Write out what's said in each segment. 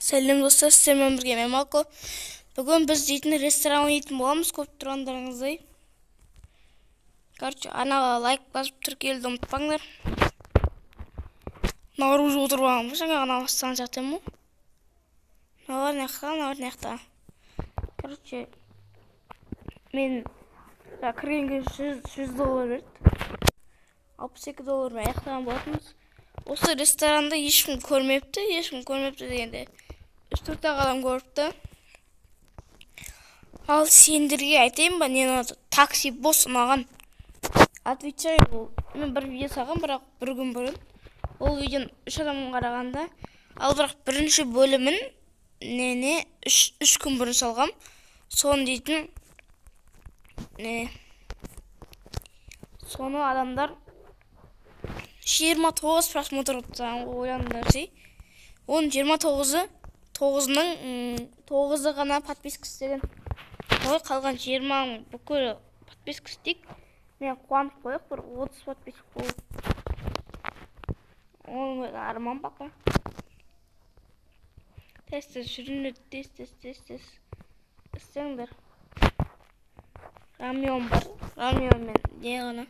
Сәлем достар, сіздермен бірге мен Малко. Бүгін біз дейтін ресторан ойнайтын боламыз, көріп тұрғандарыңыздай. Короче, арнаға лайк басып тіркелуді ұмытпаңдар. Мыналар уже отырып алған, жаңа ғана бастаған сияқты едім ғой. Мыналар мына жақта, мыналар мына жақта. Короче, мен кіргенге 100 доллар берді. 62 доллармен аяқтаған болатынбыз. Осы ресторанды ешкім көрмепті, ешкім көрмепті дегенде 3-4 ақ адам көріпті. Ал сендерге айтайын ба, не ұнады? Такси бос ұнаған. Отвечаю, ол мен бір видео салғам, бірақ бір күн бұрын. Ол видеоны 3 адам қарағанда, ал бірақ бірінші бөлімін не 3 күн бұрын салғам. Соны дейтін не, соны адамдар 29 просмотр ұтсаң, ойланыңдар ше. Оның жиырма тоғызы, тоғызының, тоғызы ғана подписка істеген. Ой, қалған жиырманың бүкіл подписка істейік. Мен қуанып қояйық, бір 30 подписчик болып. Оның өзі арман пока. Тез тез жүріңдер, тез тез тез тез істеңдер. Рамен бар, рамен мен не ғана.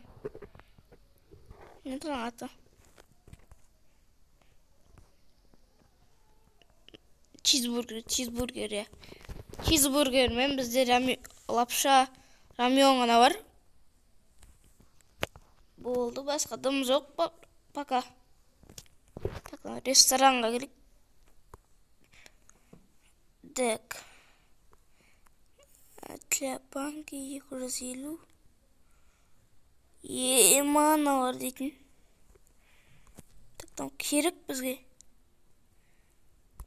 Не тұрған аты? Чизбургер, чизбургер, иә. Чизбургер мен бізде лапша, рамен ғана бар. Болды, басқа дым жоқ пока. Так, ресторанға келейік. Так. Для банки 250. Ема, мыналар дейтін. Так, мынау керек бізге.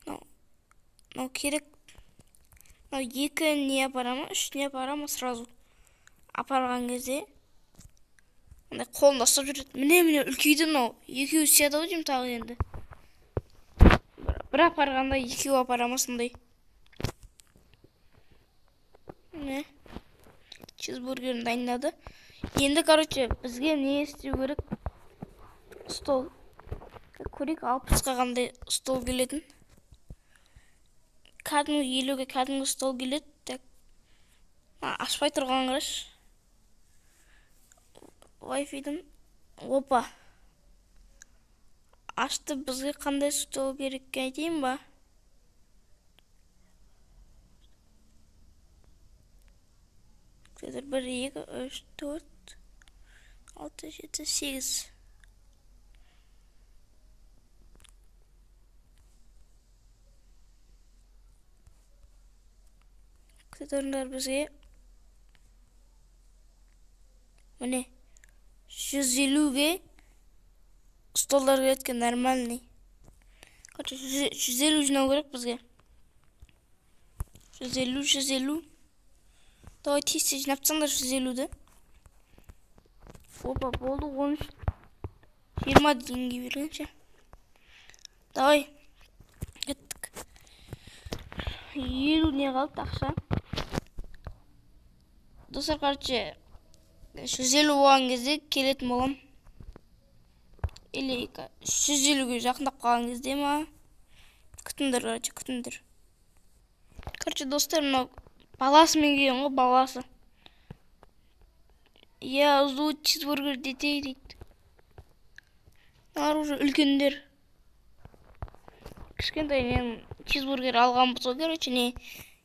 Мынау керек. Мынау екі не апара ма, үш не апара ма сразу. Апарған кезде мындай қолында ұстап жүреді. Міне, міне үлкейді мынау. Екеуі сияды ау деймін тағы енді. Бір апарғанда екеуі апара ма сондай. Міне. Чизбургерін дайындады. Енді, короче, бізге не істеу керек? Стол. Көрейік, алпысқа қандай стол келетін. Кәдімгі елуге кәдімгі стол келеді. Так. Ашпай тұрған қарашы. Wi-Fi-дің. Опа. Ашты, бізге қандай стол керек екенін айтайын ба? Қазір 1, 2, 3, 4, 6, 7, 8. Күте бізге. Міне, жүз елуге столдар келеді екен, нормальный. Короче, жүз елу жинау керек бізге. Жүз елу, жүз елу. Давай тез тез жинап тастаңдар жүз елуді. Опа, болды, он үш, жиырма дегенге бергенше. Давай, кеттік. 50 не қалды ақша. Достар, короче, 150 болған кезде келетін болам. Или жүз елуге жақындап қалған кезде ма? Күтіңдер, короче, күтіңдер. Короче, достар, мынау баласымен келген ғой, баласы. Я жду чизбургер детей дейді. Мыналар уже үлкендер. Кішкентай мен чизбургер алғанбыз ғой, короче, не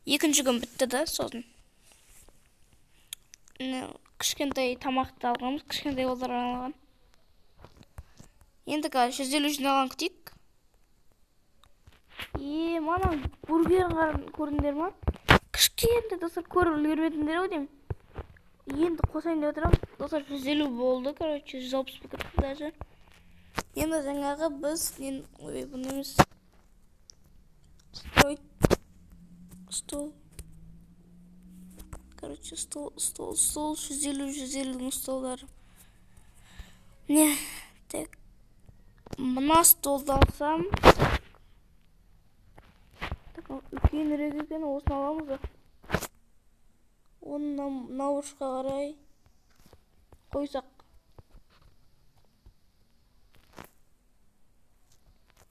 екінші күн бітті да, сосын. Не, кішкентай тамақты алғанбыз, кішкентай балаларға арналған. Енді қазір жүз елу жиналған күтейік. Е, мана бургерін көрдіңдер ма? Кішкентай, достар, көріп үлгермедіңдер ау деймін. Енді қосайын деп отырамын. Достар, жүз елу болды, короче, жүз алпыс кетті даже. Енді жаңағы біз, мен, ой, бұны емес. Строить стол. Короче, стол, стол, стол, жүз елу, жүз елудің столдары. Не, так. Мына столды алсам. Так, үлкенірек екен, осыны аламыз ба? Оны мына бұрышқа қарай қойсақ.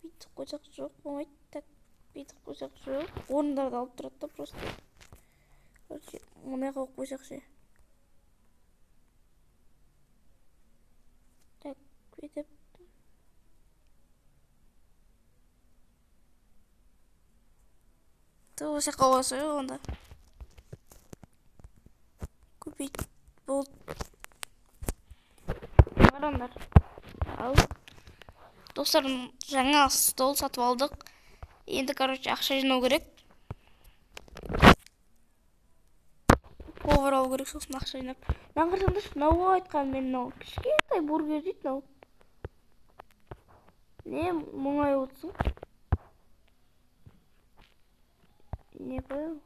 Бүйтіп қойсақ жоқ, болмайды. Так. Бүйтіп қойсақ жоқ. Орындарды алып тұрады да просто. Короче, мына жаққа қойып қойсақ ше. Так, бүйтіп. Осы жаққа қоя салайық онда. Купить болды. Қараңдар. Ал. Достар, жаңа стол сатып алдық. Енді, короче, ақша жинау керек. Повар алу керек, сосын ақша жинап. Мынаны қарасаңдаршы, мынау ғой айтқан мен мынау. Кішкентай бургер дейді мынау. Не мұңайып отырсың? Не понял?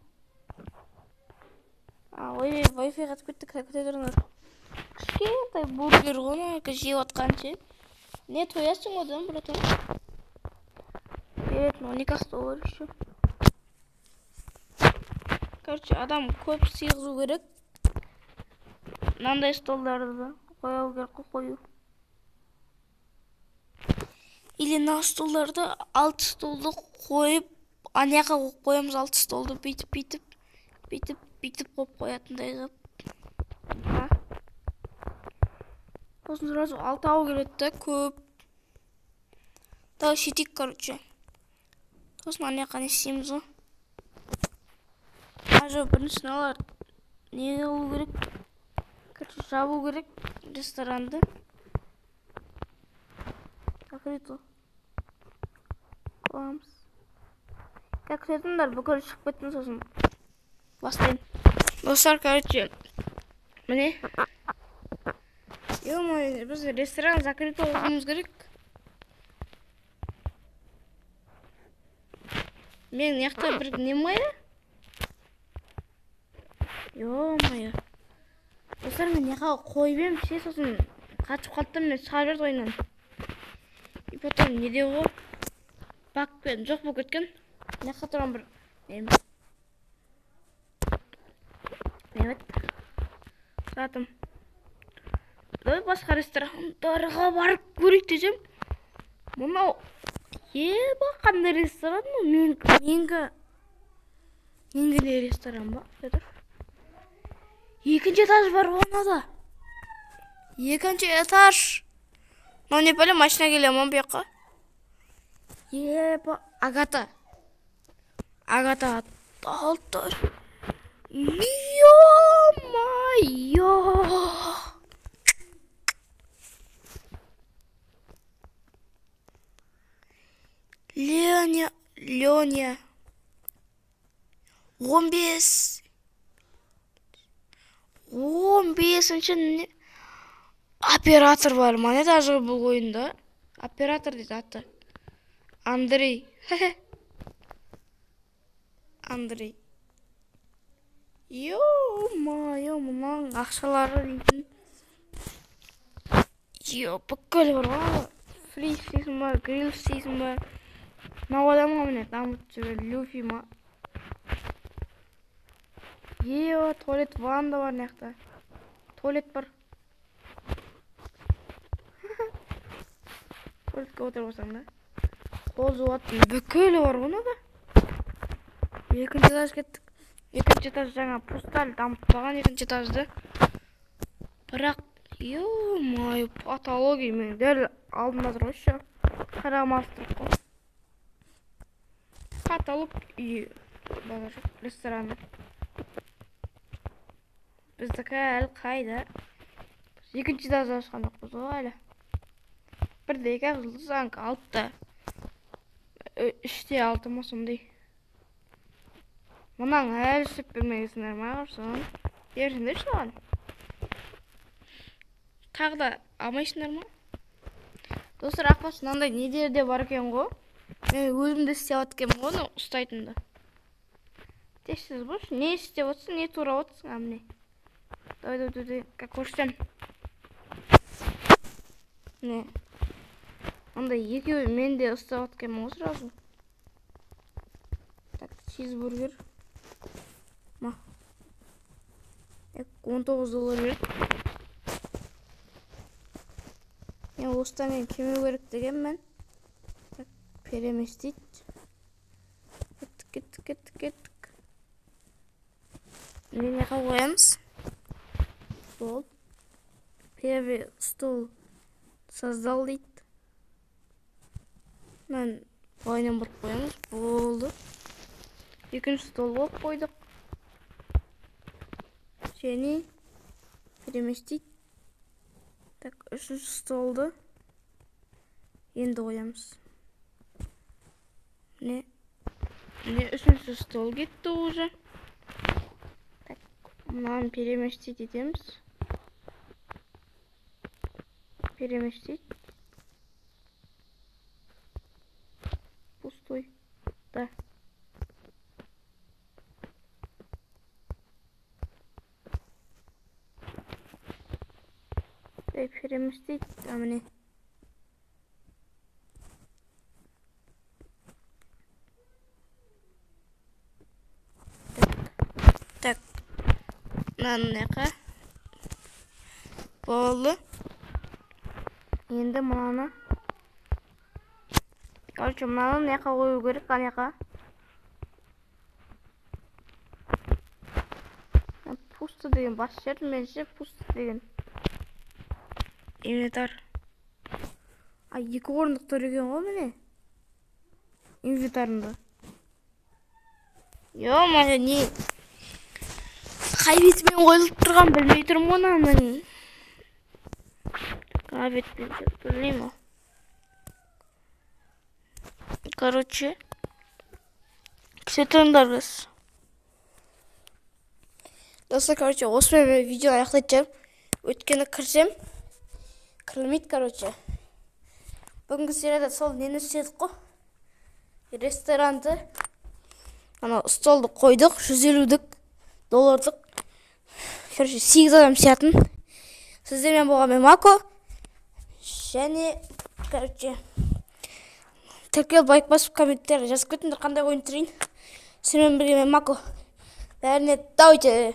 А, ой, Wi-Fi қатып кетті, күте тұрыңдар. Кішкентай бургер ғой, мына жеп жатқан ше. Не тоясың одан, братан? Беретін 12 доллар еще. Короче, адам көп сыйғызу керек. Мынандай столдарды да қою керек қой, қою. Или мына столдарды, 6 столды қойып, ана жаққа қойып қоямыз 6 столды, бүйтіп, бүйтіп, бүйтіп, бүйтіп қойып қоятындай қылып. Сосын сразу 6 келеді да, көп. Давай сөйтейік, короче. Сосын ана жаққа не істейміз ғой? А, жоқ, бірінші мыналар не қылу керек? Короче, жабу керек ресторанды. Закрыто. Қоямыз. Как күтетіңдер, бүкіл шығып кеттім, сосын бастаймын. Достар, короче, міне. Ё-моё, біз ресторан закрыто қылуымыз керек. Мен мына жақта бір не ма? Ё-моё. Достар, мен мына жаққа қойып едім ше, сосын қатып қалды да, мен шығарып жіберді ойыннан. И потом не де ғой? Бакпен жоқ болып кеткен. Мына жақта тұрған бір нем. Не еді? Затым. Давай басқа ресторандарға барып көрейік десем, мынау еба қандай ресторан мынау? Менікі не ресторан ба? Тұр. Екінші этаж бар ғой мынада. Екінші этаж. Мынау не пәле, машина келе ма бұл жаққа? Еба, Агата. Агата алты. Ё-моё! Леня, Леня. 15. 15-ші оператор бар ма? Не даже бұл ойында? Оператор дейді аты. Андрей. Андрей. Ё-моё, мынаның ақшалары дейтін. Ё, бүкіл бар ғой. Фри істейсің ба, гриль істейсің ба? Мынау адамға міне дамытып жүрген Люфи ма? Е, туалет, ванна бар мына жақта. Туалет бар. Туалетке отырып алсаң да. Қол жуатын бүкілі бар ғой мынада. Екінші этаж кеттік. Екінші этаж жаңа пусталь дамытпаған екінші этажды. Бірақ, ё-моё, патология менің дәл алдымда тұр ғой ещё. Қарамастырып қой. Каталог үй базар жоқ, рестораны. Біздікі әлі қайда? Біз екінші этажды ашқан жоқпыз ғой әлі. Бірде екі ақ жұлдыз, аңка алтыда. Үште алты ма сондай. Мынаң әлі істеп бермегенсіңдер ма, құрсын? Берсеңдерші маған. Тағы да алмайсыңдар ма? Достар, ақбас мынандай нелер де бар екен ғой. Мен өзім де істеп жатыр екенмін ғой, оны ұстайтынды. Тезсіз болшы, не істеп отырсың, не турап отырсың, а міне. Давай, давай, давай, как көрсетемін. Міне. Мындай екеуі мен де ұстап жатыр екенмін ғой сразу. Так, чизбургер. Ма. 19 доллар берді. Мен осыдан кейін келмеу керек дегенмін. Так, переместить. Кеттік, кеттік, кеттік. Міне қоямыз. Болды. Первый стол создал дейді. Мынаны былайынан бұрып қоямыз. Болды. Екінші стол қойып қойдық. Және переместить. Так, үшінші столды енді қоямыз. Міне, міне үшінші стол кетті уже. Так, мынаны переместить етеміз. Переместить. Пустой. Да. Переместить. А міне. Так. Мынаны болды. Енді мынаны. Короче, мынаны мына қою керек, ана. Пусто деген бас жерім, меніңше пусто деген. Инвентарь. А, екі орындық тұр екен ғой міне. Инвентарында. Ё-моё, не? Қай бетімен қойылып тұрған білмей тұрмын ғой мынаның. Қай бетімен білмеймін. Короче, күте тұрыңдар біз. Достар, короче, осымен мен видеоны аяқтайтын шығармын. Өйткені кірсем кірілмейді, короче. Бүгінгі серияда сол нені істедік қой? Ресторанды, анау столды қойдық, 150 долларлық. Короче, 8 адам сиятын. Сіздермен болған мен Мако. Және, короче, тіркеліп, лайк басып, комменттер жазып кетіңдер, қандай ойын түсірейін. Сіздермен бірге мен Мако. Бәріне давайте.